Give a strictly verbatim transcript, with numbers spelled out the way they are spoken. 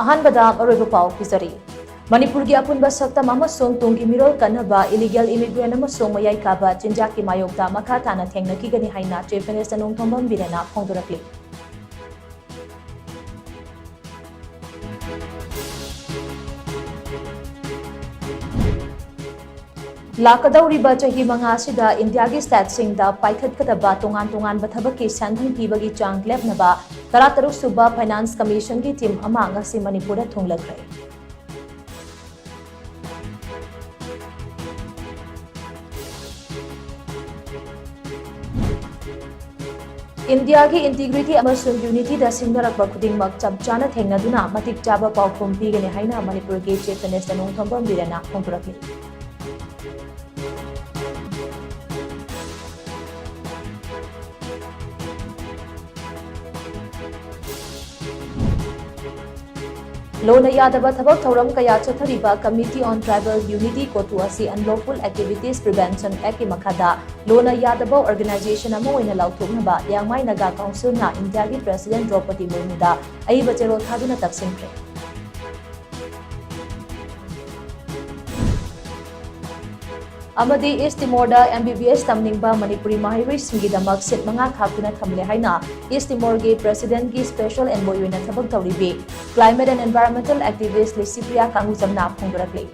ꯑꯍꯥꯟꯕꯗ ꯑꯔꯣꯏꯕ ꯄꯥꯎ ꯄꯤꯖꯔꯤ꯫ ꯃꯅꯤꯄꯨꯔꯒꯤ ꯑꯄꯨꯟꯕ ꯁꯛꯇꯝ ꯑꯃꯁꯨꯡ ꯇꯨꯡꯒꯤ ꯃꯤꯔꯣꯜ ꯀꯟꯅꯕ illegal immigrant ꯑꯃꯁꯨꯡ ꯃꯌꯥꯏ ꯀꯥꯕ ꯆꯤꯟꯖꯥꯛꯀꯤ ꯃꯥꯌꯣꯛꯇ ꯃꯈꯥ ꯇꯥꯅ ꯊꯦꯡꯅꯈꯤꯒꯅꯤ ꯍꯥꯏꯅ Chief Minister ꯅꯣꯡꯊꯣꯝꯕꯝ ꯕꯤꯔꯦꯟꯅ ꯐꯣꯡꯗꯣꯔꯛꯂꯤ꯫ ꯂꯥꯛꯀꯗꯧꯔꯤꯕ ꯆꯍꯤ ꯃꯉꯥ ꯑꯁꯤꯗ ꯏꯟꯗꯤꯌꯥꯒꯤ stateꯁꯤꯡꯗ ꯄꯥꯏꯈꯠꯀꯗꯕ ꯇꯣꯉꯥꯟ ꯇꯣꯉꯥꯟꯕ ꯊꯕꯛꯀꯤ ꯁꯦꯟꯊꯪ ꯄꯤꯕꯒꯤ ꯆꯥꯡ ꯂꯦꯞꯅꯕ ꯇꯔꯥꯇꯔꯨꯛ ꯁꯨꯕ Finance Commissionꯒꯤ team ꯑꯃ ꯉꯁꯤ ꯃꯅꯤꯄꯨꯔꯗ ꯊꯨꯡꯂꯈ꯭ꯔꯦ꯫ ꯏꯟꯗꯤꯌꯥꯒꯤ integrity ꯑꯃꯁꯨꯡ unityꯗ ꯁꯤꯡꯅꯔꯛꯄ ꯈꯨꯗꯤꯡꯃꯛ ꯆꯞ ꯆꯥꯅ ꯊꯦꯡꯅꯗꯨꯅ ꯃꯇꯤꯛ ꯆꯥꯕ ꯄꯥꯎꯈꯨꯝ ꯄꯤꯒꯅꯤ ꯍꯥꯏꯅ ꯃꯅꯤꯄꯨꯔꯒꯤ Chief Minister ꯅꯣꯡꯊꯣꯝꯕꯝ ꯕꯤꯔꯦꯟꯅ ꯐꯣꯡꯗꯣꯔꯛꯂꯤ꯫ ꯂꯣꯅ ꯌꯥꯗꯕ ꯊꯕꯛ ꯊꯧꯔꯝ ꯀꯌꯥ ꯆꯠꯊꯔꯤꯕ Committee on Tribal Unity, CoTU ꯑꯁꯤ Unlawful Activities Prevention Actꯀꯤ ꯃꯈꯥꯗ ꯂꯣꯅ ꯌꯥꯗꯕ organization ꯑꯃ ꯑꯣꯏꯅ ꯂꯥꯎꯊꯣꯛꯅꯕ ꯂꯤꯌꯥꯡꯃꯥꯏ ꯅꯥꯒꯥ Councilꯅ ꯏꯟꯗꯤꯌꯥꯒꯤ President ꯗ꯭ꯔꯧꯄꯗꯤ ꯃꯨꯔꯃꯨꯗ ꯑꯏꯕ ꯆꯦꯔꯣꯜ ꯊꯥꯗꯨꯅ ꯇꯛꯁꯤꯟꯈ꯭ꯔꯦ꯫ ꯑꯃꯗꯤ East Timorꯗ MBBS ꯇꯝꯅꯤꯡꯕ ꯃꯅꯤꯄꯨꯔꯤ ꯃꯍꯩꯔꯣꯏꯁꯤꯡꯒꯤꯗꯃꯛ seat ꯃꯉꯥ ꯈꯥꯛꯇꯨꯅ ꯊꯝꯂꯦ ꯍꯥꯏꯅ East Timorꯒꯤ Presidentꯀꯤ special envoy ꯑꯣꯏꯅ ꯊꯕꯛ ꯇꯧꯔꯤꯕꯤ climate and environmental activist Licypriya ꯀꯥꯡꯒꯨꯖꯝꯅ ꯐꯣꯡꯗꯣꯔꯛꯂꯤ꯫